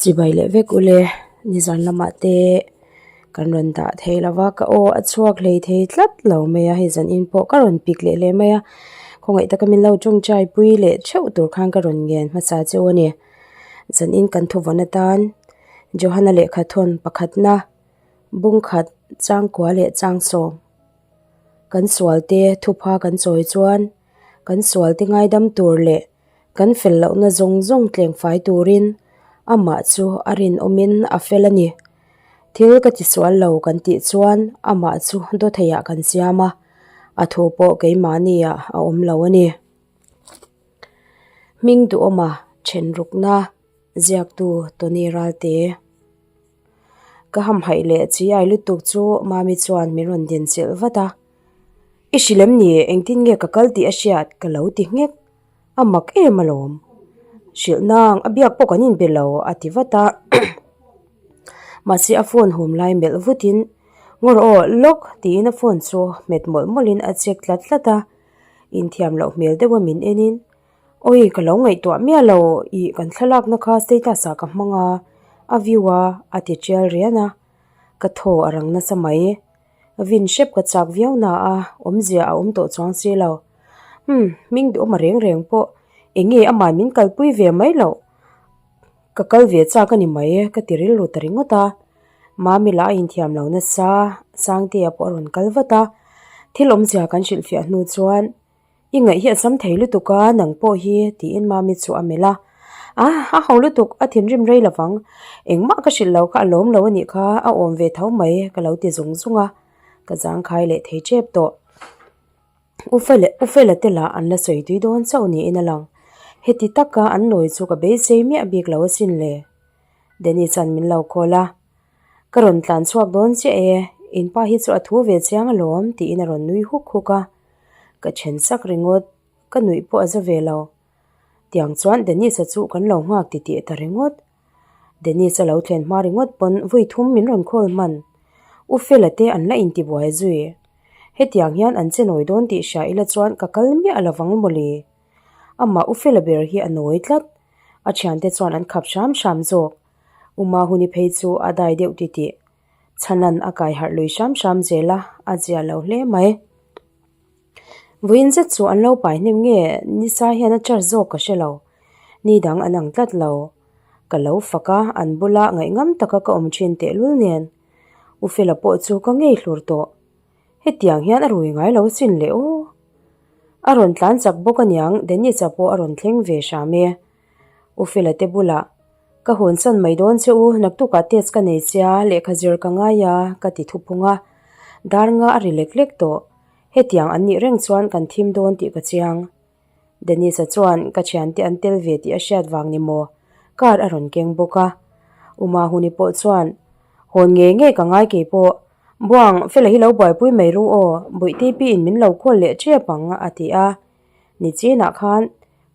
Chibai leh vek ule nizan lamah te kan rawn dah thei lo va ka aw a chhuak hlei thei tlat lo mai a hei zan in pawh ka rawn pik leh hle mai a khawngaih taka min lo tawngtai pui leh theuh tur khan ka rawn ngen hmasa cheu a ni zan in kan thuvawn atan Johana lehkha thawn pakhatna bungkhat changkua leh changsawm kan sual te thupha kan chawi chuan kan sual te ngaidam tur leh kan fel lohna zawng zawng tleng fai turin amah chu a rinawmin a fel a ni. Thil ka ti sual lo kan tih chuan amah chu dawtheiah kan siam a, a thu pawh keimahni ah a awm lo a ni. Hming duhawma thenrukna ziaktu Tony Ralte. Ka hamhaih leh chi ai lutuk chu Mami chuan min rawn din chilh vat a. I hrilh em ni engtin nge ka kal tih a hriat ka lo ti nghek. A mak em alawm. Hrilh nang a biak pawh kan inbe lo a ti vat a. Mahse a phone hum lai melh vutin Ngawr aw lawk tiin a phone chu hmet mawlh mawlhin a check tlat tlat a. Inthiam loh hmel deuha min enin Awi ka lo ngaihtuah miah lo ih kan thlalakna kha status ah ka hmang a, a view a a ti tial rian a, ka thaw a rang nasa mai. Vin hrep ka chak viau na a, awmzia a awm tawh chuang si lo. Umm hming duhawm a reng reng pawh eng nge amah min kalpui ve mai loh. Ka kal ve chak a ni mai ka ti rilru ta ringawt a, Mami lah a inthiam lo nasa, Sangtea pawh a rawn kal vat a, thil awmzia kan hrilhfiah hnu chuan I ngaih hi a sam thei lutuk a, nang pawh hi, tiin Mami chu a melh a. A, a ho lutuk, a thinrim rei lovang. Engmah ka hrilh lo kha a lawm lo a nih kha, a awm ve tho mai, ka lo ti zung zung a. Ka zangkhai leh thei tep tawh. U Fela, U Fela te lah an la sawi tui dawn chauh niin a lang. Heti taka an nawi chu ka beisei miah bik lo asin le. Danny chuan min lo call a. Ka rawn tlan chhuak dawn chiah e, in pa hi chu a thu ve chiang alawm, tiin a rawn nui huk huk a. Ka then sak ringawt, ka nuih pawh a za ve lo. Tiang chuan Dennis-a chu kan lo nghak ti tih ta ringawt. Dennis-a lo thlen hma ringawt pawn vui thum min rawn call hman. U Fela te an la intibuai zui. Hetiang hian an che nawi dawn tih hria ila chuan ka kal miah lovang mawle. Amah U Fela ber hi a nawi tlat. A thiante chuan an khap hram hram zawk. U Mahuni phei chu a dai deuh ti tih. Chhanan a kai harh lui hram hram zel a, a zia lo hle mai. Vawiin zet chu an lo pai hnem nge nisa hian a charge zawk ka hre lo. Ni dang an ang tlat lo. Ka lo fak a, an bula ngaihngam taka ka awm thin tehlul nen. U Fela pawh chu ka ngei hlur tawh. Hetiang hian a rui ngai lo sin le aw. A rawn tlan chak bawk aniang Dennis-a pawh a rawn thleng ve hram e. U Fela te bulah Ka hawnsan mai dawn che u, naktukah test ka nei sia, lehkha zir ka ngai a, ka ti thuphung a. Dar nga a ri lek lek tawh. Hetiang an nih reng chuan kan thim dawn tih ka chiang. Dennis-a chuan ka thiante an tel ve tih a hriat vang ni maw? Car a rawn keng bawk a. U Mahuni pawh chuan, Hawn ngei ngei ka ngai kei pawh. Buang, Fela hi lo buaipui mai ru aw, Bawihte piin min lo call leh tep ang, a ti a. Nichinah khan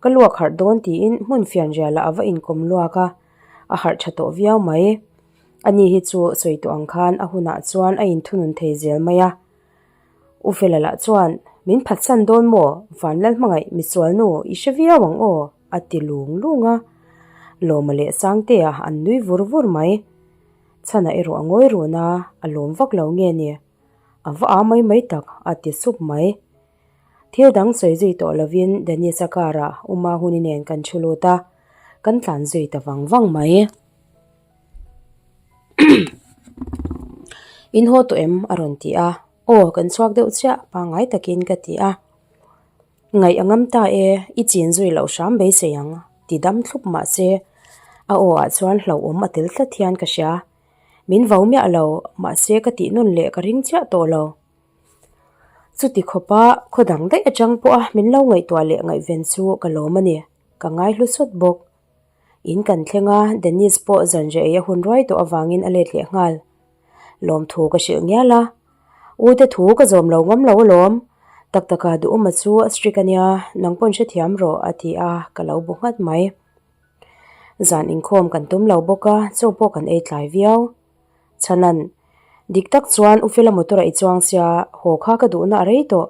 Ka luak harh dawn tiin hmun fianrialah a va inkawm luak a, a harh tha tawh viau mai. Ani hi chu sawi tawh ang khan a hunah chuan a inthunun thei zel mai a. U Fela lah chuan, Min phatsan dawn maw? Vanlal hmangaih misualnu i hre viau ang aw, a ti lung lung a. Lawma leh Sangtea an nui vur vur mai. Chhana erawh a ngawi run a, a lawm vak lo nge ni? A va a mai mai tak, a ti sup mai. Thil dang sawi zui tawh lovin Dennis-a car-ah U Mahuni nen kan thu lut a, kan tlan zui ta vang vang mai. In haw tawh em? a rawn ti a. Aw, kan chhuak deuh chiah, pangngai takin ka ti a. Ngaih a ngam ta e, i chin zui loh hram beisei ang, ti dam thlup mah se, a aw ah chuan hlauhawm a tel tlat hian ka hria. Min vau miah lo, mahse ka tih nawn leh ka ring chiah tawh lo. Chuti khawpa khaw dang daih atang pawha min lo ngaihtuah leh ngaihven chu ka lawm a ni, ka ngai hlu sawt bawk. In kan thleng a, Dennis pawh zanriah ei a hun ruai tawh avangin a let leh nghal. Lawmthu ka hrilh ngial a, U te thu ka zawm lo ngam lo alawm, tak taka duhawma chu a strict a nia, nang pawn hrethiam rawh a ti a, ka lo bu nghat mai. Zan inkhawm kan tum lo bawk a, chaw pawh kan ei tlai viau. Chhanan, Dik tak chuan U Fela motor ah i chuang sia, haw kha ka duhna a rei tawh.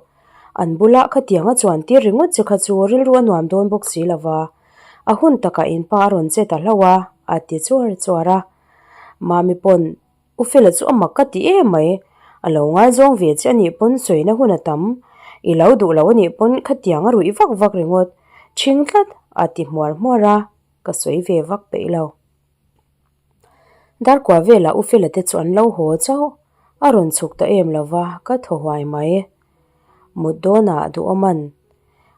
An bula khatiang a chuan tir ringawt che kha chu rilru a nuam dawn bawk si lo va. A hun takah in pa a rawn che ta hlauh a, a ti chuar chuar a. Mami pawn U Fela chu a mak ka ti em mai, a lo ngaizawng ve che a nih pawn sawina hun a tam, i lo duh lo a nih pawn khatiang a ruih vak vak ringawt, ṭhing tlat a ti hmuar hmuar a, ka sawi ve vak peih lo. Darkua velah U Fela te chu an lo haw chauh, a rawn chhuk ta em lo va, ka thaw huai mai. Mut dawnah duhawm an,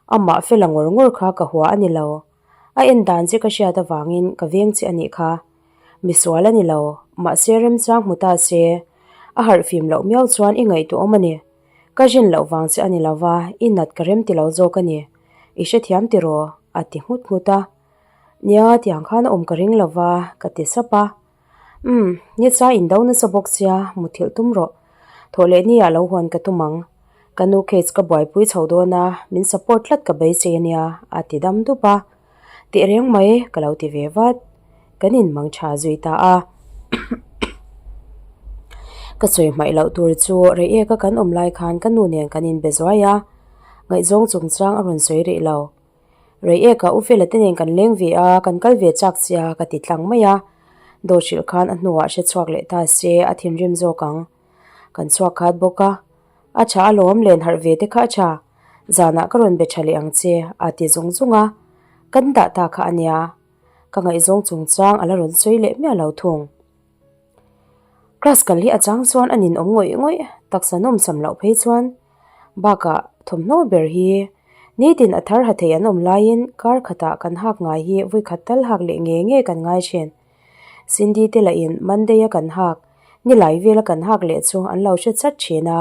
amah Fela ngawr ngawr kha ka hua a ni lo, A en dan che ka hriat avangin ka veng che a nih kha. Misual a ni lo, mahse remchang hmu ta se, a harh fim loh miau chuan i ngaihtuah awm a ni. Ka rin loh vang che a ni lo va, i nat ka rem ti lo zawk a ni. I hrethiam tiraw? a ti nghut nghut a. Nia, tiang khan a awm ka ring lo va, ka ti sap a. Umm, nitsa in do nasa bawk sia, muthilh tum rawh. Thawh leh ni ah lo huan ka tum ang. Ka nu case ka buaipui chho dawn a, min support tlat ka beisei ania, a ti dam dup a. Tih reng mai ka lo ti ve vat. Kan in mang tha zui ta a. Ka sawi hmaih loh tur chu rei eka kan awm lai khan ka nu nen kan inbe zuai a, ngaihzawng chungchang a rawn sawi rih lo. Rei eka U Fela te nen kan leng ve a, kan kal ve chak sia ka ti tlang mai a. Dawt hrilh khan a hnuah hre chhuak leh ta se a thinrim zawk ang. Kan chhuak khat bawk a, a tha alawm len harh ve te kha a tha, zanah ka rawn be tha leh ang che a ti zung zung a, kan dah ta kha a nia. Ka ngaihzawng chungchang a la rawn sawi leh miah lo thung. Class kal hi a chang chuan a ninawm ngawih ngawih, taksa nawmsam loh phei chuan bakah thawmhnaw ber hi nitin a thar ha thei an awm laiin kar khatah kan hak ngai hi vawikhat tal hak leh nge nge kan ngai thin. Cindy te lahin Monday a kan hak, nilai vela kan hak leh chu an lo hre chat thin a.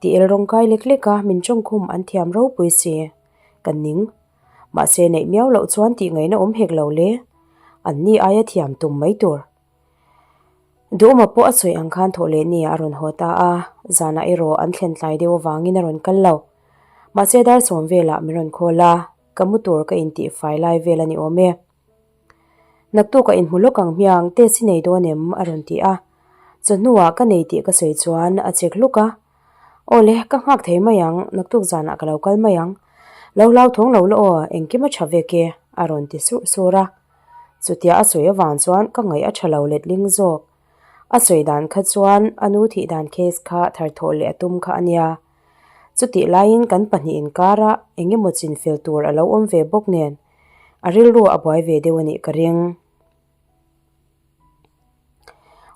Ti el rawng kai lek lek a min tawngkhum an thiam ropui si. Kan ning. Mahse neih miau loh chuan tih ngaihna awm hek lo le. An ni aia thiam tum mai tur. Duhawma pawh a sawi ang khan thawh leh ni ah a rawn haw ta a, zanah erawh an thlen tlai deuh avangin a rawn kal lo. Mahse dar sawm velah min rawn call a, ka mu tur ka intih fai lai vel a ni awm e. Naktuk a inhmu lawk ang hmiang test i nei dawn em? a rawn ti a. Chawhnuah ka nei tih ka sawi chuan a chek hluk a. Aw le, ka nghak thei mai ang, naktuk zanah ka lo kal mai ang. Lo hlauthawng lo la aw, engkim a tha vek e, a rawn ti surh sur a. Chutia a sawi avang chuan ka ngaih a tha lo letling zawk. A sawi dan kha chuan a nu thih dan case kha tharthawh leh a tum kha a nia. Chutih laiin kan pahnih inkarah eng emaw chinfel tur a lo awm ve bawk nen a rilru a buai ve deuh a nih ka ring.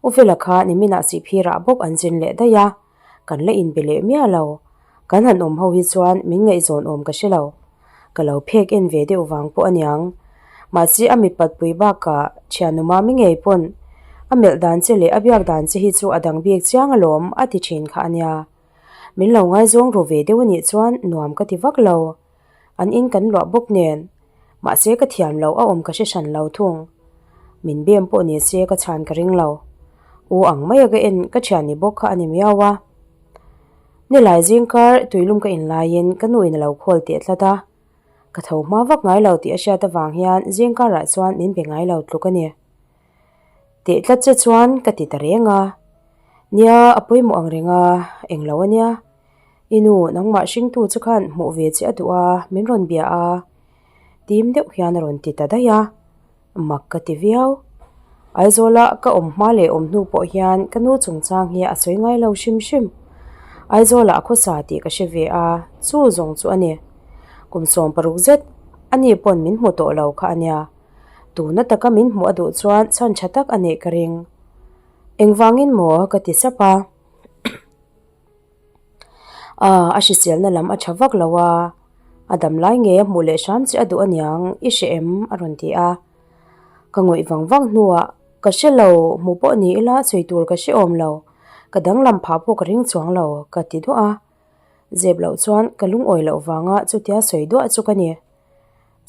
U Fela kha niminah sihphirah bawk an zin leh daih a, kan la inbe leh miah lo. Kan han awm ho hi chuan min ngaihzawn awm ka hre lo. Ka lo phek en ve deuh vang pawh a niang. Mahse a mipat pui bakah thiannu mami ngei pawn a melh dan che leh a biak dan che hi chu a dang bik chiang alawm a ti thin kha a nia. Min lo ngaizawng ru ve deuh a nih chuan nuam ka ti vak lo. An in kan luah bawk nen. Mahse ka thiam lo a awm ka hre hran lo thung. Min bem pawh ni se ka chhan ka ring lo. U ang mai a ka en ka thian ni bawk kha a ni miau a. Nilai zingkar tuilum ka in laiin ka nu in a lo khawl teh tlat a. Ka tho hma vak ngai lo tih a hriat avang hian zingkarah chuan min be ngai lo tluk a ni. Teh tlat che chuan ka ti ta reng a. Nia a pawimawh ang reng a, englo a nia. I nu, nangmah hringtu chu khan hmuh ve che a duh a, min rawn bia a. Tim deuh hian a rawn ti ta daih a, mak ka ti viau. Aizawla ka awm hma leh awm hnu pawh hian ka nu chungchang hi a sawi ngai lo hrim hrim. Aizawlah a khawsa tih ka hre ve a, chu zawng chu a ni. Kum 16 zet ani pawn min hmu tawh lo kha a nia. Tuna taka min hmuh a duh chuan chhan tha tak a neih ka ring. Engvangin maw ka ti sap a. Aaa a hriselna lam a tha vak lo a, a dam lai ngei a hmuh leh hram che a duh aniang i hre em a rawn ti a. Ka ngawih vang vang hnuah ka hre lo hmuh pawh ni ila sawi tur ka hre awm lo, ka danglam phah pawh ka ring chuang lo ka ti duah a. Zep loh chuan ka lungawi loh vanga chutia sawi duah chu ka ni.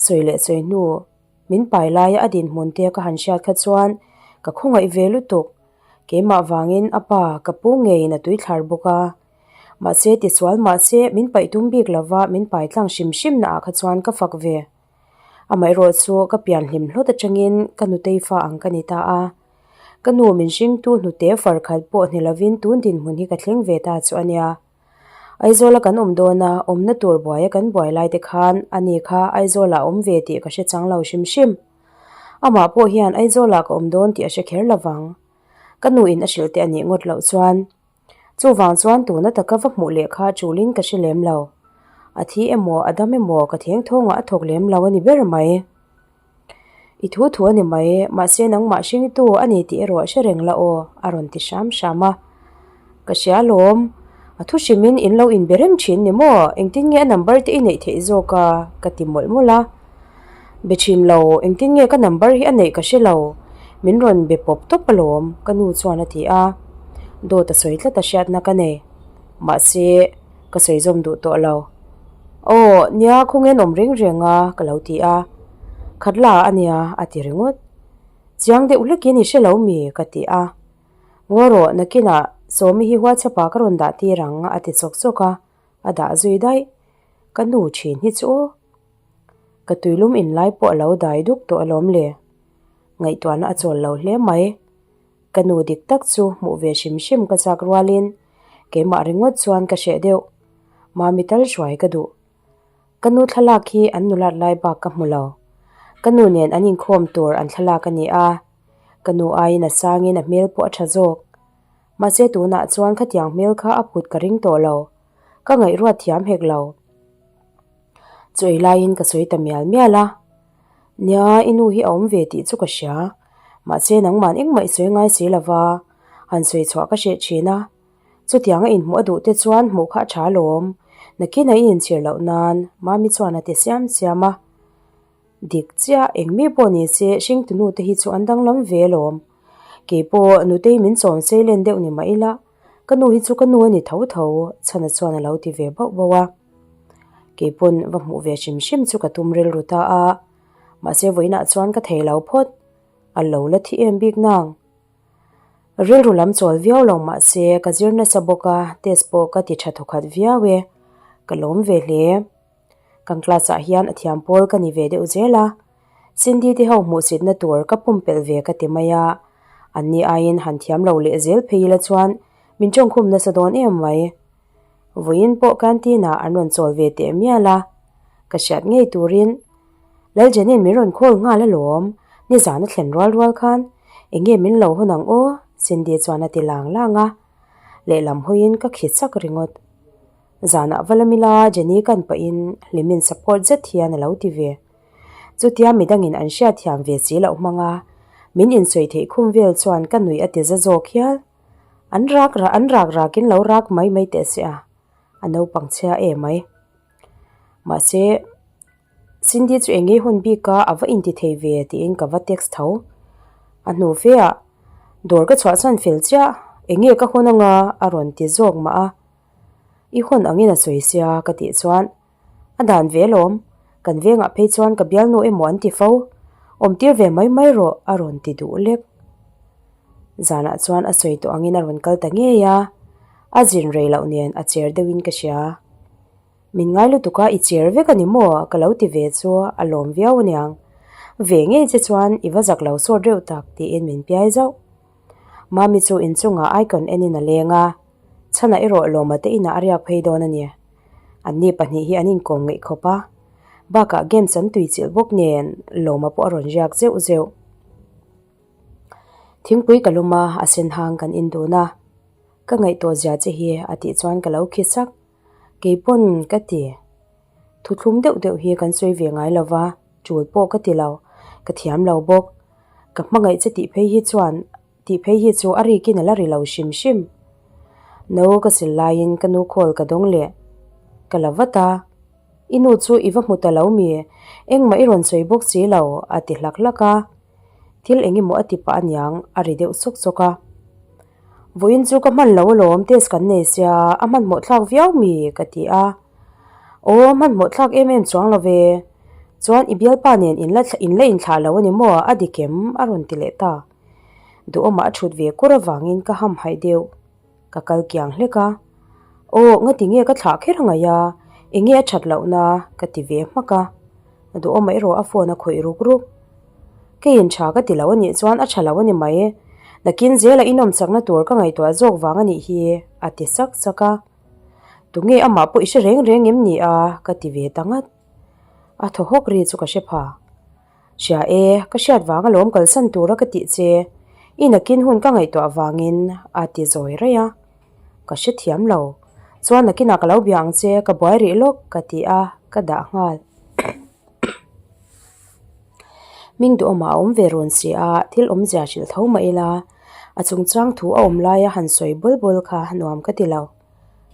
Sawi leh sawi hnu min pai laia a dinhmun te ka han hriat kha chuan ka khawngaih ve lutuk. Keimah vangin a pa ka pu ngeiin a tuithlar bawk a. Mahse tisual mahse min paih tum bik lova min pai tlang hrim hrim naah kha chuan ka fak ve. Amaherawh chu ka pian hlim hlawt atangin ka nutei fa ang ka ni ta a. Ka nu min hringtu hnute far khat pawh ni lovin tun dinhmun hi ka thleng ve ta chu a nia. Aizawla kan awm dawn a, awmna tur buaia kan buai lai te khan ani kha Aizawlah a awm ve tih ka hre chang lo hrim hrim. Amah pawh hian Aizawlah ka awm dawn tih a hre kher lovang. Ka nuin a hrilh te a nih ngawt loh chuan. Chuvang chuan tuna taka va hmuh leh kha chulin ka hre lem lo. A thi emaw a dam emaw ka theng thawngah a thawk lem lo a ni ber mai. I thu thu a ni mai, mahse nangmah hringtu a ni tih erawh hre reng la aw, a rawn ti hram hram a. Ka hria alawm, a thu hrimin in lo inbe reng thin ni maw? Engtin nge a number te i neih theih zawk a? ka ti mawlh mawlh a. Be thin lo, engtin nge ka number hi a neih ka hre lo, min rawn be pawp tawp alawm, ka nu chuan a ti a. Dawt a sawi tlat a hriatna ka nei, mahse ka sawi zawm duh tawh lo. Aw, nia khawngin awm reng reng a, ka lo ti a. Khat la a nia, a ti ringawt. Chiang deuh hlekin i hre lo mi? ka ti a. Ngaw rawh, nakinah Sawmi hi WhatsApp ah ka rawn dah tir ang, a ti chawk chawk a, a dah zui daih. Ka nu thin hi chu aw. Ka tuilum inlai pawh a lo dai duk tawh alawm le. Ngaihtuahna a chawl lo hle mai. Ka nu dik tak chu hmuh ve hrim hrim ka chak rualin keimah ringawt chuan ka hreh deuh. Mami tal hruai ka duh. Ka nu thlalak hi an nulat lai bak ka hmu lo. Ka nu nen an inkhawm tur an thlalak a ni a. Ka nu aiin a sangin a hmel pawh a tha zawk. Mahse tunah chuan khatiang hmel kha a put ka ring tawh lo. Ka ngaihruat thiam hek lo. Chu ei laiin ka sawi ta mial mial a. Nia, i nu hi a awm ve tih chu ka hria. Mahse nangman engmah i sawi ngai si lova, han sawi chhuah ka hreh thin a. Chutianga inhmuh a duh te chuan hmuh kha a tha alawm. Nakinah i inchhir loh nan Mami chuan a ti siam siam a. Dik chiah, eng mi pawh ni se hringtu nu te hi chu an danglam ve alawm. Keipawh nutei min chawm sei len deuh ni mah ila, ka nu hi chu ka nu a ni tho tho, Chhana chuan a lo ti ve bauh bauh a. Keipawn va hmuh ve hrim hrim chu ka tum rilru ta a, mahse vawiinah chuan ka thei lo phawt, a lo la thi em bik nang. Rilru lam chawl viau lo mahse ka zir nasa bawk a, test pawh ka ti tha thawkhat viau e, ka lawm ve hle. Kan class ah hian a thiam pawl ka ni ve deuh zel a, Cindy te ho hmuhsitna tur ka pumpelh ve ka ti mai a, anni aiin han thiam lo leh zel phei ila chuan min tawngkhum nasa dawn em mai. Vawiin pawh canteen ah an rawn chawl ve teh mial a, ka hriat ngei turin Laljenin min rawn call nghal alawm, nizan a thlen rual rual khan eng nge min lo hawn ang aw Cindy chuan a ti lang lang a, lehlam hawiin ka khi chak ringawt. Zanah va lam ila Jenny kan pahin hlimin support zet hian a lo ti ve. Chutia midangin an hriatthiam ve si loh hmanga min insawi theih khum vel chuan ka nuih a ti za zawk hial. An rak rak an rak rakin lo rak mai mai teh se a, a naupang chhia em mai. Mahse, Cindy chu eng nge hun bik a, a va inti thei ve tiin ka va text tho. A hnu fe ah, dawr ka chhuahsan fel chiah, eng nge ka hawn anga a rawn ti zawk mah a. I hawn angin a sawi sia ka tih chuan, A dan ve alawm, kan vengah phei chuan ka bialnu emaw an ti fo, awmtir ve mai mai rawh a rawn ti duh lek. Zanah chuan a sawi tawh angin a rawn kal ta ngei a, a zin rei loh nen a cher deuhin ka hria. Min ngai lutuk a, i cher vek a ni maw? ka lo ti ve chu a lawm viau aniang. Ve ngei che chuan i va zak lo sawt reuh tak tiin min piai zauh. Mami chu inchungah icon enin a leng a, chhanah erawh lawma te inah a riak phei dawn a ni. Anni pahnih hi an inkawm ngeih khawp a, bakah games an tuichilh bawk nen lawma pawh a rawn riak zeuh zeuh. Thingpui ka lum a, a sen hang kan in dun a, ka ngaihtuah zia che hi a tih chuan ka lo khi sak. Keipawn ka ti. Thuthlum deuh deuh hi kan sawi ve ngai lo va, tul pawh ka ti lo, ka thiam lo bawk. Ka hmangaih che tih phei hi chuan tih phei hi chu a rikin a la ri lo hrim hrim. No ka sil laiin ka nu call ka dawng leh ka la vat a, I nu chu i va hmu ta lo mi, engmah i rawn sawi bawk si lo a ti hlak hlak a. Thil eng emaw a ti pah aniang a ri deuh sawk sawk a. Vawiin chu ka hman lo alawm test kan nei sia a hmanhmawh thlak viau mi ka ti a. Aw hmanhmawh thlak em em chuang lo ve. Chuan i bialpa nen in la in la inthlah lo a ni maw a dik em a rawn ti leh ta. Duhawmah a thut ve kur avangin ka hamhaih deuh. Ka kal kiang hlek a. Aw ngati nge ka thlah kher angai a, eng nge a that lohna ka ti ve hmak a. Duhawmah erawh a phone a khawih ruk ruk. Keiin tha ka ti lo a nih chuan a tha lo a ni mai. Nakin zela inawm chakna tur ka ngaihtuah zawk vang a nih hi a ti sak sak a. Tunge amah pawh i hre reng reng em ni a? ka ti ve ta ngat. A thaw hawk ri chu ka hre pha. Hria e, ka hriat vang alawm kalsan tura ka tih che, i nakin hun ka ngaihtuah vangin a ti zawi raih a. Ka hrethiam lo. Chuan nakinah ka lo bia ang che, ka buai rih lawk ka ti a, ka dah nghal. Hming duhawmah a awm ve rawn si a, thil awmzia hrilh tho mah ila, a chungchang thu a awm laia han sawi bawl bawl kha nuam ka ti lo.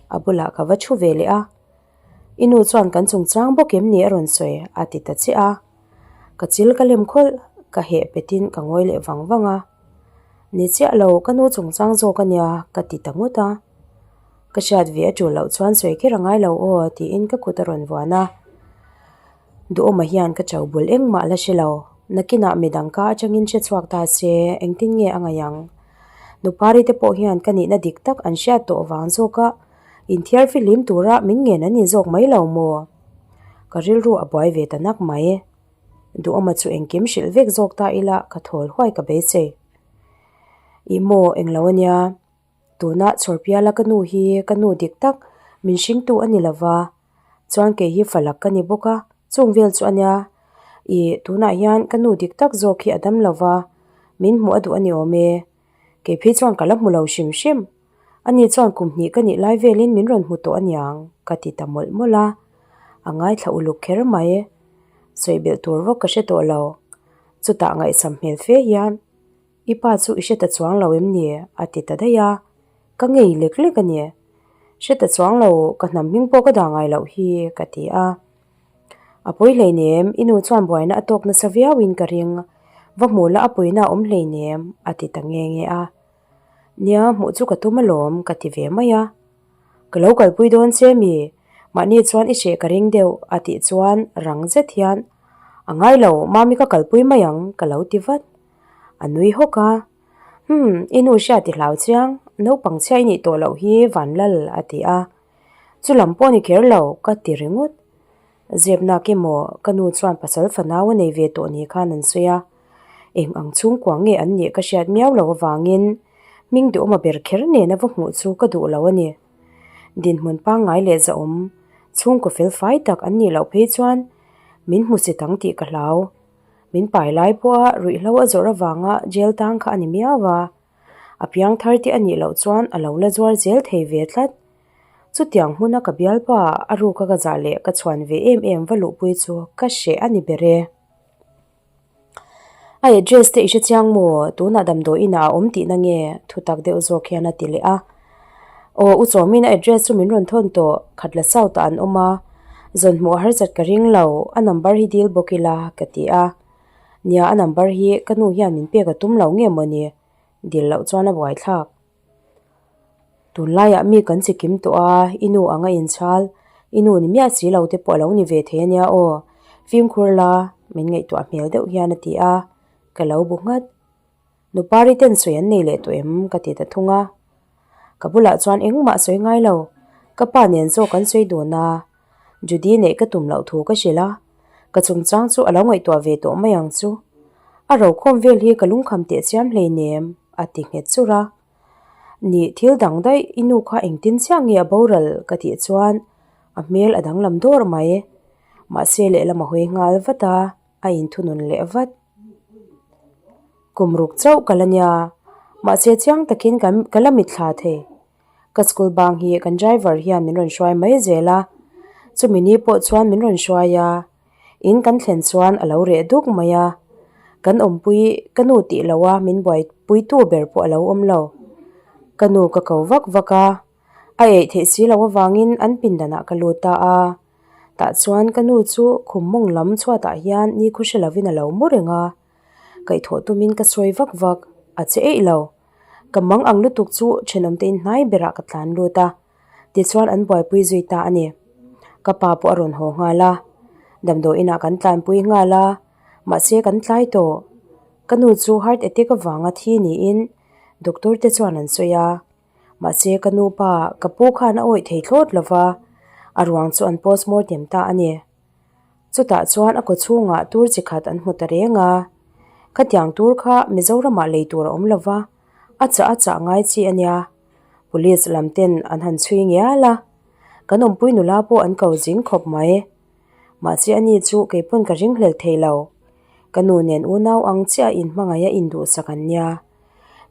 A bulah ka va thu ve leh a, I nu chuan kan chungchang bawk em ni a rawn sawi a ti ta chiah a. Ka chil ka lem khawlh, ka heh petin ka ngawi leh vang vang a. Ni chiah lo, ka nu chungchang zawk a nia ka ti ta ngawt a. Ka hriat ve a tul loh chuan sawi kher a ngai lo aw tiin ka kut a rawn vuan a. Duhawma hian ka cho bul engmah la hre lo. Nakinah midang ka atangin hre chhuak ta se, engtin nge a ngaih ang? Nupari te pawh hian ka nihna dik tak an hriat tawh vang zawk a, inthiar fihlim tura min ngen an ni zawk mai lo maw? Ka rilru a buai ve ta nak mai. Duhawma chu engkim hrilh vek zawk ta ila ka thawl huai ka beisei. Ih maw, englo ania. Tuna chhawrpiala ka nu hi ka nu dik tak min hringtu a ni lova, chuan kei hi falak ka ni bawk a, chung vel chu a nia. Ih, tunah hian ka nu dik tak zawk hi a dam lova, min hmuh a duh a ni awm e. Kei phei chuan ka la hmu lo hrim hrim. Ani chuan kum hnih ka nih lai velin min rawn hmu tawh a niang, ka ti ta mawlh mawlh a. A ngaithla uluk kher mai. Sawi belh tur vawk ka hre tawh lo. Chutah ngaihsam hmel fe hian. I pa chu i hre ta chuang lo em ni? a ti ta daih a, ka ngei lek lek a ni. Hre ta chuang lo, ka hnam hming pawh ka dah ngai loh hi, ka ti a. A pawi hleinem, i nu chuan buaina a tawk nasa viauin ka ring, va hmuh la a puina a awm hleinem, a ti ta nge nge a. Nia, hmuh chu ka tum alawm, ka ti ve mai a. Ka lo kalpui dawn che mi? Mahni chuan i hreh ka ring deuh, a tih chuan rang zet hian, A ngai lo, mami ka kalpui mai ang, ka lo ti vat. A nui hawk a, Humm, i nu hria ti hlau chiang, naupang chhia i nih tawh loh hi Vanlal a ti a. Chu lam pawh ni kher lo, ka ti ringawt. Zep nak emaw, ka nu chuan pasal fanau a nei ve tawh ni khan an sawi a. Eng ang chhungkua nge an nih ka hriat miau loh avangin hming duhawma ber kher nena va hmuh chu ka duh lo a ni. Dinhmun pangngai leh zahawm, chhungkaw fel fai tak an nih loh phei chuan min hmu si tang tih ka hlau. Min pai lai pawha ruihhlo a zawrh avanga jail tang kha a ni miau a, a piang thar te a nih loh chuan a lo la zuar zel thei ve tlat. Chutiang hmuna ka bialpa a ruka ka zah leh ka chhuan ve em em va luhpui chu ka hreh a ni ber e. A address te i hre chiang maw? Tunah damdawi inah a awm tihna nge? Thutak deuh zawk hian a ti leh a. Aw, u Chawmin a address chu min rawn thawn tawh, khat la south ah an awm a, zawn hmuh a harsat ka ring lo, a number hi dil bawk ila ka ti a. Nia, a number hi ka nu hian min pek a tum lo nge mawni? Dil loh chuan a buaithlak. Tunlaiah mi kan chi kim tawh a, i nu ang a inchhal, i nu ni miah si lo te pawh a lo ni ve thei ania aw, fimkhur la, min ngaihtuah hmel deuh hian a ti a, ka lo bu nghat. Nupari ten sawi an nei leh tawh em? ka ti ta thung a. Ka bulah chuan engmah sawi ngai lo, ka pa nen zawk kan sawi dun a, Judy neih ka tum loh thu ka hrilh a, ka chungchang chu a lo ngaihtuah ve tawh mai ang chu. A rokhawm vel hi ka lungkham teh chiam hleinem, a ti nghet churh a. Nih thil dang daih i nu kha engtin chiah nge a boral ka tih chuan a hmel a danglam dawr mai. Mahse lehlam a hawi nghal vat a, a inthunun leh vat. Kum ruk chauh ka la nia, mahse chiang takin ka la mitthla thei. Ka school bang hi kan driver hian min rawn hruai mai zel a, chumi ni pawh chuan min rawn hruai a, in kan thlen chuan a lo reh duk mai a, kan awmpui ka nu tih loh a min buaipuitu ber pawh a lo awm lo. Ka nu ka ko vak vak a, a eih theih si loh avangin an pindanah ka lut ta a, tah chuan ka nu chu khum mawng lam chhuatah hian nikhaw hre lovin a lo mu reng a, kaihthawh tumin ka sawi vak vak, a che eih lo. Ka mang ang lutuk chu thenawmte in hnai berah ka tlan lut a, tichuan an buaipui zui ta a ni. Ka pa pawh a rawn haw nghal a, damdawi inah kan tlanpui nghal a, mahse kan tlai tawh. Ka nu chu heart attack avanga thi niin doctor te chuan an sawi a, mahse ka nu pa ka pu khan a awih thei thlawt lo va, a ruang chu an postmortem ta a ni. Chutah chuan a kaw chhungah tur chi khat an hmu ta reng a, khatiang tur kha Mizoramah lei tur a awm lo va, a chah a chah ngai chi a nia. Police lam ten an han chhui ngial a, kan awmpui nula pawh an ko zing khawp mai. Mahse ani chu kei pawn ka ringhlel thei lo. Ka nu nen unau ang chiah inhmangaih a induhsak an nia.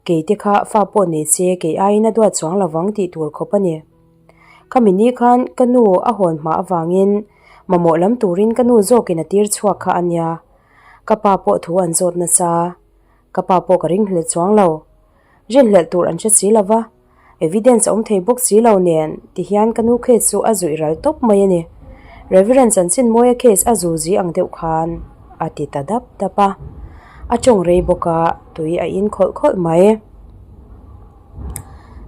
Kei te kha fa pawh nei se kei aiin a duat chuang lovang tih tur khawp a ni. Khami ni khan ka nu a hawn hma avangin mamawh lam turin ka nu zawkin a tir chhuak kha a nia. Ka pa pawh thu an zawt nasa. Ka pa pawh ka ringhlelh chuang lo. Rinhlelh tur an hre si lo va, evidence a awm thei bawk si lo nen tihian ka nu case chu a zuih ral tawp mai a ni. Reverend Chanchinmawia case a zu zi ang deuh khan a ti ta dap dap a. A tawng rei bawk a, tui a in khawlh khawlh mai.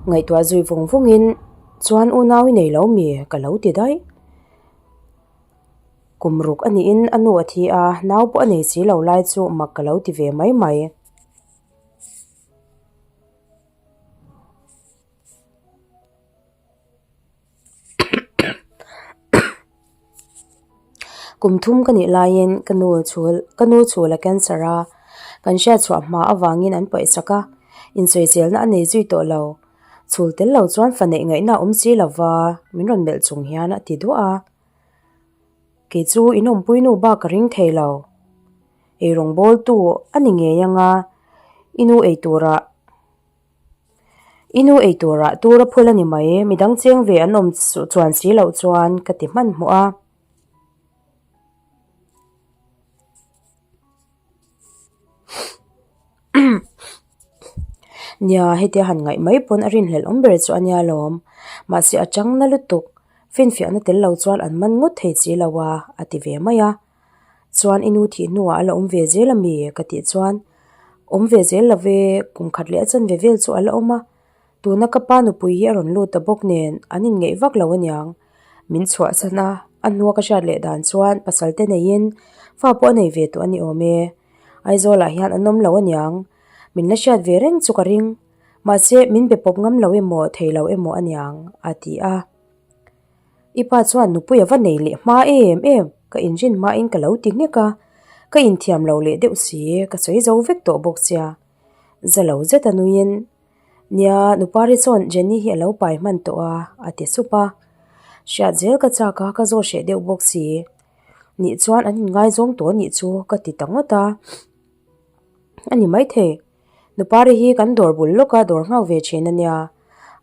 Ngaihtuah zui vung vungin chuan unau i nei lo mi ka lo ti daih. Kum ruk a niin a nu a thi a, nau pawh a nei si lo lai chu mak ka lo ti ve mai mai. Kum thum ka nih laiin ka nu chhul ka nu chhul a cancer a, kan hriat chhuah hma avangin an paihsak a, insawiselna a nei zui tawh lo. Chhul tel lo chuan fa neih ngaihna a awm si lo va, min rawn melh chung hian a ti duah a. Kei chu inawmpui nu bak ka ring thei lo. Eirawng bawltu a ni ngei ang a, i nu ei turah i nu ei turah tur a phul a ni mai, midang cheng ve an awm chuan si loh chuan ka ti hmanhmawh a. Nia, hetia han ngaih mai pawn a rinhlelh awm ber chu a nia lawm. Mahse a chang na lutuk, finfiahna tel lo chuan an man ngawt thei si lo a, a ti ve mai a. Chuan i nu thih hnuah a la awm ve zel a mi? Ka tih chuan, Awm ve zel lo ve, kum khat leh a chanve vel chu a la awm a. Tuna ka pa nupui hi a rawn lut ta bawk nen an inngeih vak lo aniang. Min chhuahsan a, a hnua ka hriat leh dan chuan pasal te neiin fa pawh a nei ve tawh a ni awm e. Aizawlah hian an awm lo aniang. Min la hriat ve reng chu ka ring. Mahse min be pawp ngam lo emaw thei lo emaw aniang, a ti a. I pa chuan nupui a va nei leh hma em em, ka inrin hmain ka lo ti nghek a, ka inthiam lo leh deuh si, ka sawi zo vek tawh bawk sia. Za lo zet a nuiin, Nia, Nupari chuan Jenny hi a lo pai hman tawh a, a ti sup a. Hriat zel ka chak a, ka zawh hreh deuh bawk si. Nih chuan an inngaizawng tawh anih chu ka ti ta ngawt a. A ni maithei. Nupari hi kan dawr bul lawka dawr nghak ve thin a nia,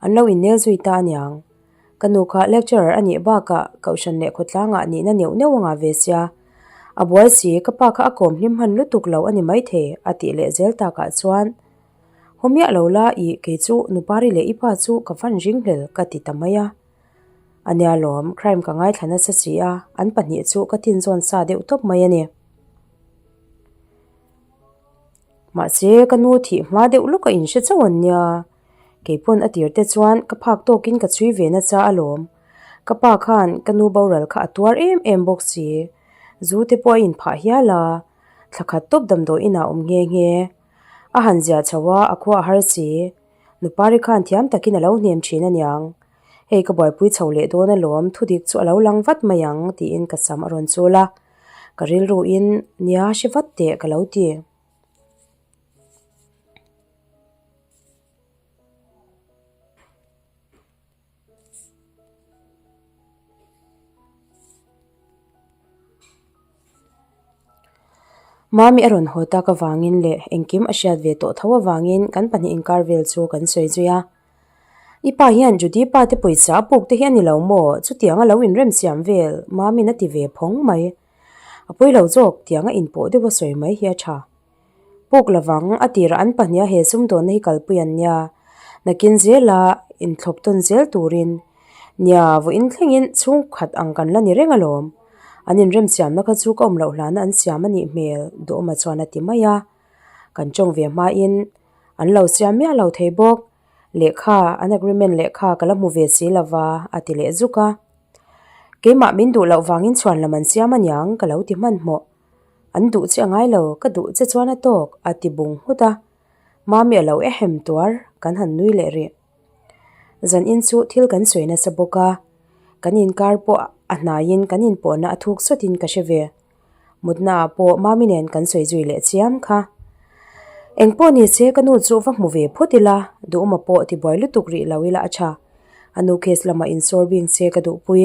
an lo innel zui ta aniang. Ka nu kha lecturer a nih bakah Kohhran leh khawtlangah nihna neuh neuh a ngah ve sia. A buai si, ka pa kha a kawm hlim hman lutuk lo a ni maithei a tih leh zel takah chuan, Haw miah lo la ih kei chu Nupari leh i pa chu ka van ringhlel ka ti ta mai a. A nia lawm, crime ka ngaithla nasa si a, an pahnih chu ka tinzawn sa deuh tawp mai a ni. Mahse, ka nu thih hma deuh lawk a inhre chauh an nia. Keipawn a tir te chuan ka phak tawkin ka chhui ve nasa alawm. Ka pa khan ka nu boral kha a tuar em em bawk si. Zu te pawh a inphah hial a, thla khat tawp damdawi inah awm nghe nghe. A han ziah chho a, a khua a har si. Nupari khan thiam takin a lo hnem thin aniang. Hei ka buaipui chho leh dawn alawm, thudik chu a lo lang vat mai ang tiin ka sam a rawn chul a. Ka rilruin nia hre vat teh ka lo ti. Mami a rawn haw tak avangin leh engkim a hriat ve tawh tho avangin kan pahnih inkar vel chu kan sawi zui a. I pa hian Judy pa te pawisa a puk te hi a ni lo maw? Chutiang a lo inrem siam vel Mami'n a ti ve phawng mai. A pawi lo zawk tiang a inpawh deuh a sawi mai hi a tha. Puk lovang a tirah an pahniha he sumdawnna hi kalpui an nia. Nakin zela inthlawp tawn zel turin nia vawiin thlengin chhungkhat ang kan la ni reng alawm. An inrem siamna kha chu ka awm loh hlana an siam a nih hmel Duhawma chuan a ti mai a. Kan tawng ve hmain an lo siam miah lo thei bawk. Lehkha, an agreement lehkha ka la hmu ve si lova a ti leh zuk a. Keimah min duh loh vangin chhuan lam an siam aniang ka lo ti hmanhmawh. An duh che a ngai lo, ka duh che chuan a tawk, a ti bung nghut a. Mami a lo ehem tuar, kan han nui leh rih. Zan in chu thil kan sawi nasa bawk a, kan inkar pawh a hnaiin kan inpawhna a thuk sawtin ka hre ve. Mutna ah pawh Mami nen kan sawi zui leh chiam kha. Engpawh ni se ka nu chu va hmu ve phawt ila, duhawma pawh tibuai lutuk rih lo ila a tha. A nu case lamah insawr bing se ka duhpui.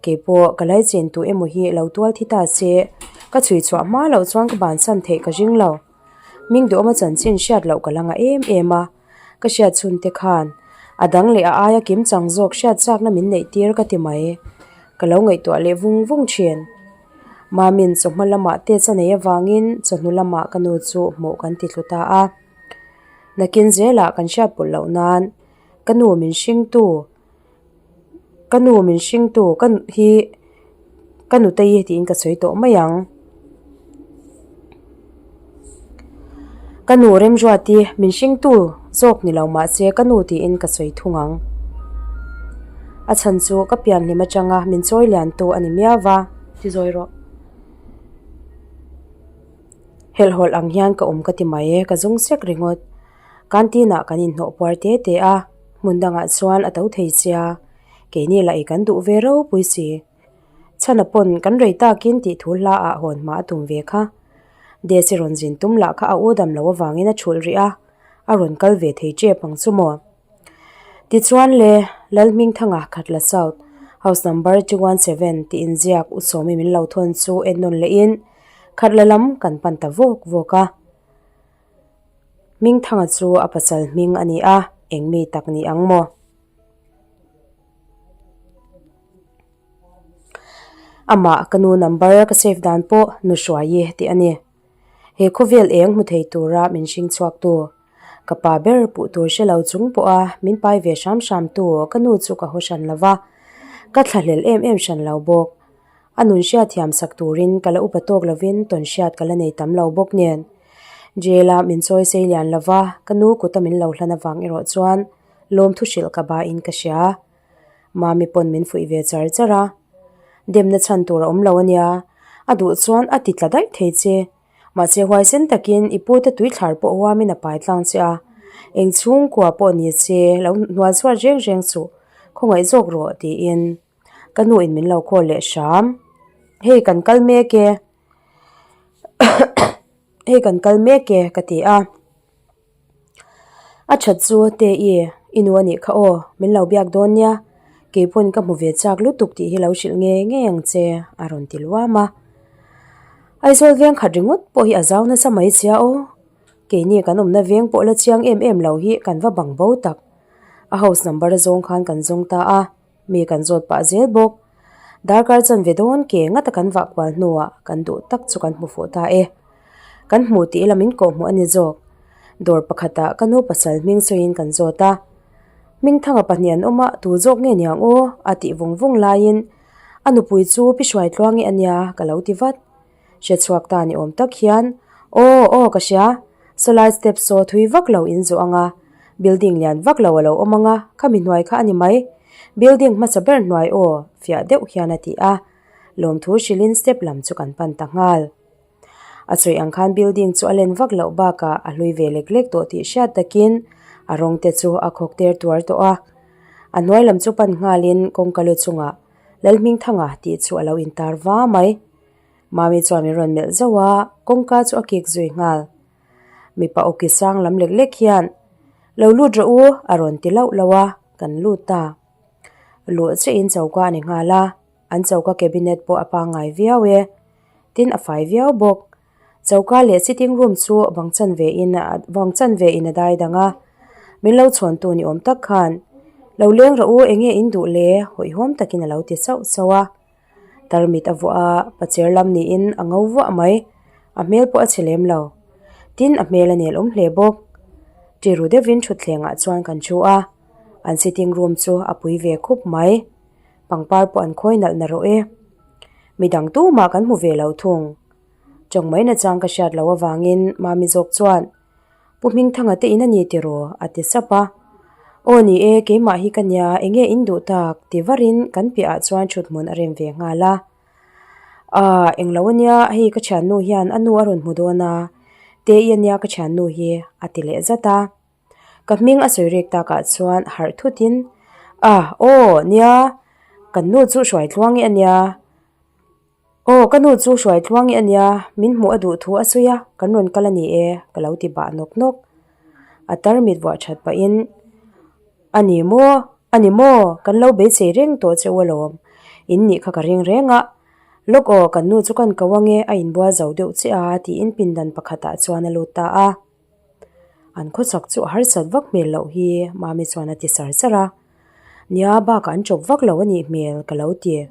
Keipawh ka laichin tu emaw hi lo tual thi ta se. Ka chhui chhuah hma loh chuan ka bansan theih ka ring lo. Hming duhawma chanchin hriat loh ka la ngah em em a, ka hriat chhun te khan a dang leh a aia kim chang zawk hriat chakna min neih tir ka ti mai. Ka lo ngaihtuah leh vung vung thin. Mamin chawhma lamah test a nei avangin chawhnu lamah ka nu chu hmuh kan ti thlu ta a. Nakin zelah kan hriat pawlh loh nan ka nu min hringtu Ka nu min hringtu ka hi ka nutei tiin ka sawi tawh mai ang. Ka nu Remruati min hringtu zawk ni lo mahse ka nu tiin ka sawi thung ang. A chhan chu ka pianhlim atanga min chawi liantu a ni miau va. Ti zawi rawh. Helhhawlh ang hian ka awm ka ti mai e, ka zung sek ringawt. Canteen ah kan inhnawh puar te te a. Hmun dangah chuan a to thei sia, keini lah i kan duh ve ropui si. Chhana pawn kan rei takin tih thu hla ah hawn hma a tum ve kha. Desi rawn zin tum lah kha a u dam lo avangin a chhulh rih a, a rawn kal ve thei tep ang chu maw. Tichuan le, Lalhmingthanga Khatla South, House number 217 tih inziak u Sawmi min lo thawn chu en nawn lehin Khatla lam kan pan ta vawk vawk a. Hmingthanga chu a pasal hming a ni a, eng mi tak ni ang maw? Amah ka nu number ka save dan pawh nu Hruaii tih a ni. He khawvel eng hmu thei tura min hring chhuak tu, ka pa ber puh tur hre lo chung pawha min pai ve hram hram tu ka nu chu ka haw hran lo va, ka thlahlel em em hran lo bawk. A nun hriat thiam sak turin ka la upa tawk lovin tawn hriat ka la nei tam lo bawk nen. Jail a min chawi sei lian lova ka nu kuta min lo hlan avang erawh chuan lawmthu hrilh ka ba in ka hria. Mami pawn min fuih ve char char a. Demna chhan tur a awm lo ania, a duh chuan a ti tla daih thei che. Mahse huaisen takin i pute tuithlar pawh huamin a pai tlang che a, eng chhungkua pawh ni se lo hnual chhuat reng reng suh, khawngaih zawk rawh tiin. Ka nu in min lo call leh hram. Hei kan kal mek e hei kan kal mek e ka ti a. A that chu te i i nu a nih kha aw min lo biak dawn nia keipawn ka hmu ve chak lutuk tih hi lo hrilh ngei ngei ang che a rawn ti luam a. Aizawl veng khat ringawt pawh hi a zau nasa mai sia aw. Keini kan awmna veng pawh la chiang em em lo hi kan va bang bo tak. A house number a zawng khan kan zawng ta a. Mi kan zawt pah zel bawk. Darkar chanve dawn ke ngata kan vah kual hnuah kan duh tak chu kan hmu fuh ta e. Kan hmuh tih ila min kawh hmuh a ni zawk. Dawr pakhatah ka nu pasal hming sawiin kan zawt a. Hmingthanga pahnih an awm a, tu zawk nge niang aw? a tih vung vung laiin a nupui chu pi Hruaitluangi a nia ka lo ti vat. Hre chhuak ta ni awm tak hian, Aw, aw ka hria, sawlai step saw thui vak lo in zawh ang a, building lian vak lo a lo awm ang a, khami hnuai kha a ni mai. Building hmasa ber hnuai aw, fiah deuh hian a ti a. Lawmthu hrilhin step lam chu kan pan ta nghal. A sawi ang khan building chu a len vak loh bakah a hlui ve lek lek tawh tih hriat takin a rawng te chu a khawk ter tuar tawh a. A hnuai lam chu pan nghalin kawngka lu chungah Lalhmingthanga tih chu a lo intar va mai. Mami chuan min rawn melh zauh a, kawngka chu a kik zui nghal. Mipa awki sang lam lek lek hian, Lo lut rawh u, a rawn ti lauh lauh a, kan lut ta. Luh chiahin choka a ni nghal a, an choka cabinet pawh a pangngai viau e. Tin a fai viau bawk. Choka leh sitting room chu bang chanve in bang chanve in a dai dang a, min lo chhawntu ni awm tak khan, Lo leng rawh u, enge in duh le? hawihhawm takin a lo ti sauh sauh a. Tarmit a vuah a, pacher lam niin a ngo vuah mai. A hmel pawh a chhe lem lo. Tin, a hmel a nel awm hle bawk. Ṭiru deuhin ṭhutthlengah chuan kan ṭhu a, an sitting room chu a pui ve khup mai. Pangpar pawh an khawi nalh na rawh e. Midang tumah kan hmu ve lo thung. Tawng mai nachang ka hriat loh avangin Mami zawk chuan, Pu Hmingthanga te in a ni tiraw? a ti sap a. Aw ni e, keimah hi ka nia, enge in duh tak? ti varin kan piahah chuan thuthmun a rem ve nghal a. Aaa, englo a nia, hei ka thiannu hian a nu a rawn hmu dawn a, Te-i a nia ka thiannu hi, a ti leh zat a. Ka hming a sawi rek takah chuan harh thutin, Ah, aw, nia, kan nu chu Hruaitluangi a nia, Aw, ka nu chu Hruaitluangi a nia, min hmuh a duh thu a sawi a, kan rawn kal a ni e, ka lo ti bah nawk nawk. A tarmit vuah that pahin, A ni maw? A ni maw? Kan lo beisei reng tawh che u alawm. In nih kha ka ring reng a. Lawk aw, kan nu chu kan ko ange, a inbual zo deuh chiah a, tiin pindan pakhatah chuan a lut ta a. An khawchak chu a harsat vak hmel loh hi, Mami chuan a ti sar sar a. Nia, bakah an chawp vak lo a nih hmel, ka lo ti.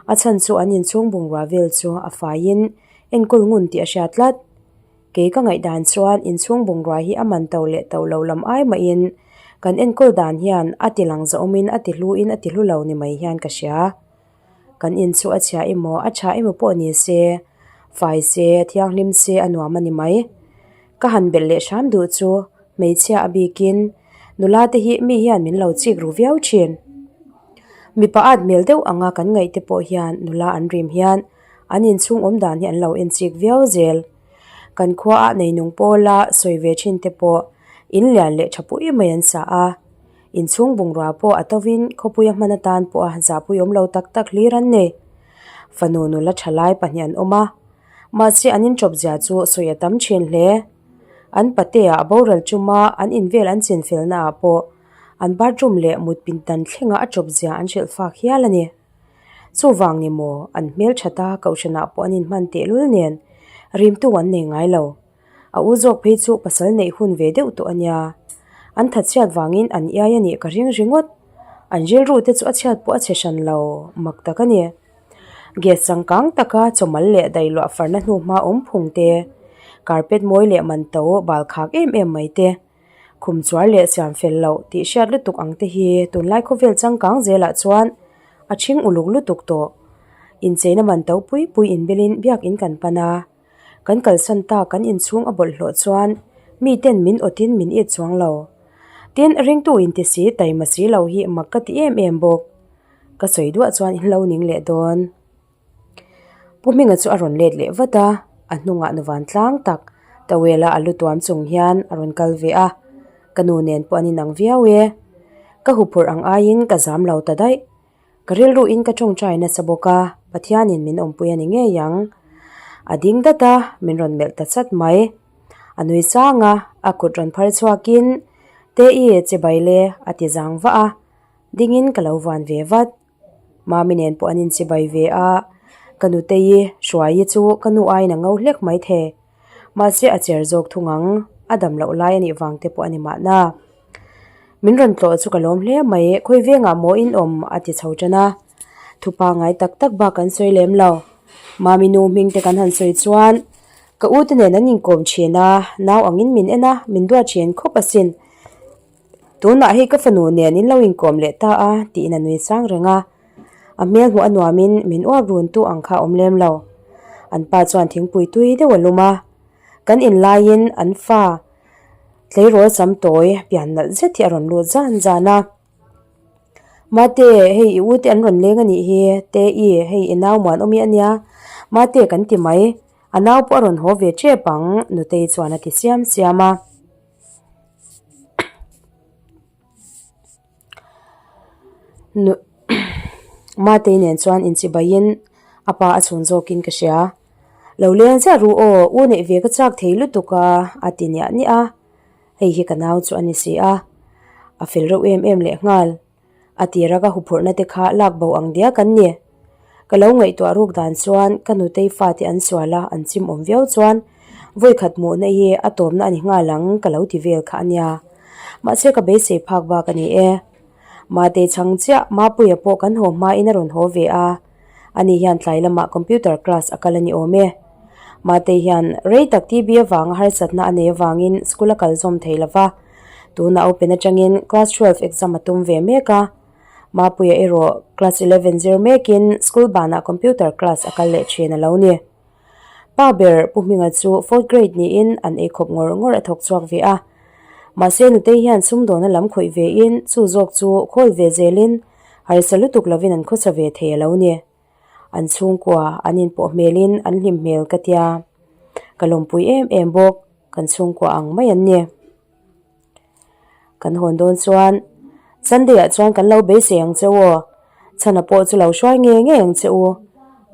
A chhan chu an inchhung bungrua vel chu a faiin enkawl ngun tih a hriat tlat. Kei ka ngaihdan chuan inchhung bungrua hi a man to leh to lo lam ai mahin kan enkawl dan hian a ti lang zawmin a ti hluin a ti hlu lo ni mai hian ka hria. Kan in chu a chhia emaw a tha emaw pawh ni se, fai se, thianghlim se a nuam a ni mai. Ka han belh leh hram duh chu hmeichhia a bikin nula te hi mi hian min lo chik ru viau thin. Mipa at hmel deuh anga kan ngaih te pawh hian nula an rim hian an inchhung awm dan hi an lo en chik viau zel. Kan khuaah neinung pawla sawi ve thin te pawh in lian leh tha pui mai an sa a. Inchhung bungrua pawh a tovin khawpuia hman atan pawha zahpui awm lo tak tak hlir an nei. Fanu nula thalai pahnih an awm a, mahse an inchawp zia chu sawi a tam thin hle. An patea a boral chuma an invel an chinfelna ah pawh an bathroom leh mut pindan thlenga a chawp zia an hrilh fak hial a ni. Chuvang ni maw an hmelthata kohhranah pawh an inhman tehlul nen rimtu an nei ngai lo. A u zawk phei chu pasal neih hun ve deuh tawh a nia. An that chhiat vangin an iai a nih ka ring ringawt. An rilru te chu a chhiat pawh a chhe hran lo mak tak a ni. Gas changkang taka chawmal leh dailuah farna hnu hma awm phung te, carpet mawi leh man to bal khak em em mai te, khum chuar leh siam fel loh tih hriat lutuk ang te hi tunlai khawvel changkang zelah chuan a ṭhing uluk lutuk tawh. Incheina man to pui pui inbelin biakin kan pan a. Kan kalsan ta kan inchhung a bawlhhlawh chuan miten min awtin min it chuang lo. Tin, ringtu inti si taima si lo hi mak ka ti em em bawk. Ka sawi duah chuan in lo ning leh dawn. Pu Hminga chu a rawn let leh vat a, a hnungah nu vantlang tak towel-a a lu tuam chung hian a rawn kal ve a. Ka nu nen pawh an inang viau e. Ka huphurh ang aiin ka zam lo ta daih. Ka rilruin ka tawngtai nasa bawk a, Pathianin min awmpui a ni ngei ang. A ding dat a, min rawn melh ta chat mai. A nui sang a, a kut rawn phar chhuakin, Te-i, che bai le, a ti zang vah a. Dingin ka lo vuan ve vat. Mami nen pawh an inchibai ve a, ka nutei Hruaii chu ka nu aiin a ngo hlek mai thei. Mahse a cher zawk thung ang, a dam loh lai a nih vang te pawh a ni mahna. Min rawn tlawh chu ka lawm hle mai, khawi vengah maw in awm a ti chho tan a. Thupa ngai tak tak bak kan sawi lem lo. Mami nu hming te kan han sawi chuan ka u te nen an inkawm thin a, nau angin min en a, min duat thin khawp asin. Tunah hei ka fanu nen in lo inkawm leh ta a tiin a nui sang reng a. A hmel hmuh a nuamin min uap run tu ang kha a awm lem lo. An pa chuan thingpui tui deuh a lum a. Kan in laiin an fa tleirawl sam tawi pian nalh zet hi a rawn lut zan zan a. Mate, hei i u te an rawn leng a nih hi, Te-i, hei i nau muanawm i a nia, Mate kan ti mai, a nau pawh a rawn haw ve tep ang, Nutei chuan a ti siam siam a. Matei nen chuan inchibaiin a pa a chhun zawkin ka hria. Lo leng chiah ru aw, u neih ve ka chak thei lutuk a, a ti niah niah a. Hei hi ka nau chu a ni si a, a fel reuh em em lehnghal. A tira ka huphurhna te kha lak bo ang diak an ni. Ka lo ngaihtuah ruk dan chuan ka nutei fate an sual a, an chim awm viau chuan vawikhat hmuhna hi a tawmna a ni nghal ang ka lo ti vel kha a nia. Mahse ka beisei phak bak a ni e. Matei chhang chiah Mapuia pawh kan haw hmain a rawn haw ve a, ani hian tlai lamah computer class a kal a ni awm e. Matei hian rei tak TB avanga harsatna a nei avangin school a kal zawm thei lo va, tunah open atangin class 12 exam a tum ve mek a. Mapuia erawh class 11 zir mekin school banah computer class a kal leh thin a lo ni. Pa ber Pu Hminga chu fourth grade niin an ei khawp ngawr ngawr a thawk chhuak ve a. Mahse Nutei hian sumdawna lam khawih vein chu zawk chu khawl ve zelin harsa lutuk lovin an khawsa ve thei a lo ni. An chhungkua an inpawh hmelin an hlim hmel ka tia. Ka lawmpui em em bawk, kan chhungkua ang mai an ni. Kan hawn dawn chuan Sunday ah chuan kan lo beisei ang che u aw, chhana pawh chu lo hruai ngei ngei ang che u.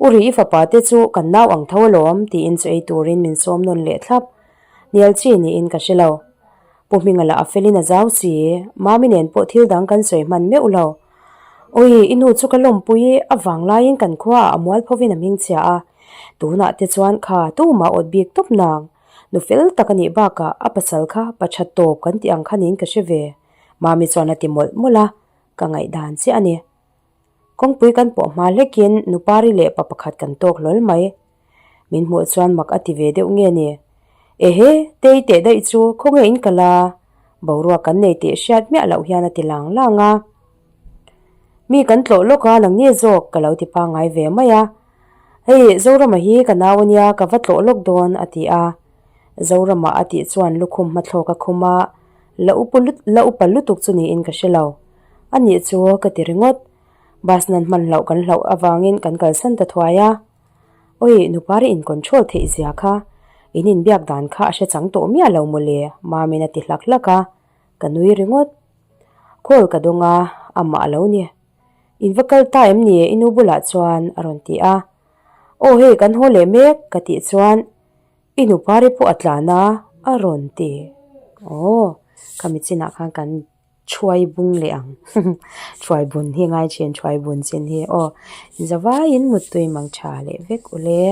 U ri i fapa te chu kan nau ang tho alawm tiin chu ei turin min sawm nawn leh thlap. Hnial chi niin ka hre lo. Pu Hminga lah a felin a zau si, Mami nen pawh thil dang kan sawi hman meuh lo. Awi, i nu chu ka lawmpui avang laiin kan khuaah a mual phovin a hming chhia a, tunah te chuan kha tumah awt bik tawp nang. Nu fel tak a nih bakah a pasal kha pa tha tawp kan tih ang kha niin ka hre ve. Mami chuan a ti mawlh mawlh a, ka ngaihdan chiah a ni. Kawngpui kan pawh hma hlekin nupari leh pa pakhat kan tawk hlawl mai. Min hmuh chuan mak a ti ve deuh nge ni? Ehe, tei teh daih chu khawnge in kal a? Boruak kan nei tih hriat miah loh hian a ti lang lang a. Mi kan tlawh lawk a, nang nge zawk? Ka lo ti pangngai ve mai a. Hei, Zorama hi ka nau ania, ka va tlawh lawk dawn a ti a. Zorama a tih chuan lukhum hmathlawk a khum a, la upa la upa lutuk chu niin ka hre lo. A nih chu ka ti ringawt. Bus nan hman hlauh kan hlauh avangin kan kalsan ta thuai a. Awi, nupari in control theih zia kha, in inbiak dan kha a hre chang tawh miah lo mawle, Mamin a ti hlak hlak a, ka nui ringawt. Call ka dawng a, amah a lo ni. In va kal ta em ni i nu bulah chuan a rawn ti a. Aw hei kan haw leh mek ka tih chuan i nupari pawh a tlan a, a rawn ti. Aw, khami chinah khan kan Thuai bung leh ang. Thuai bun hi ngai thin, thuai bun chin hi aw. Zavaiin muttui mang tha leh vek ule.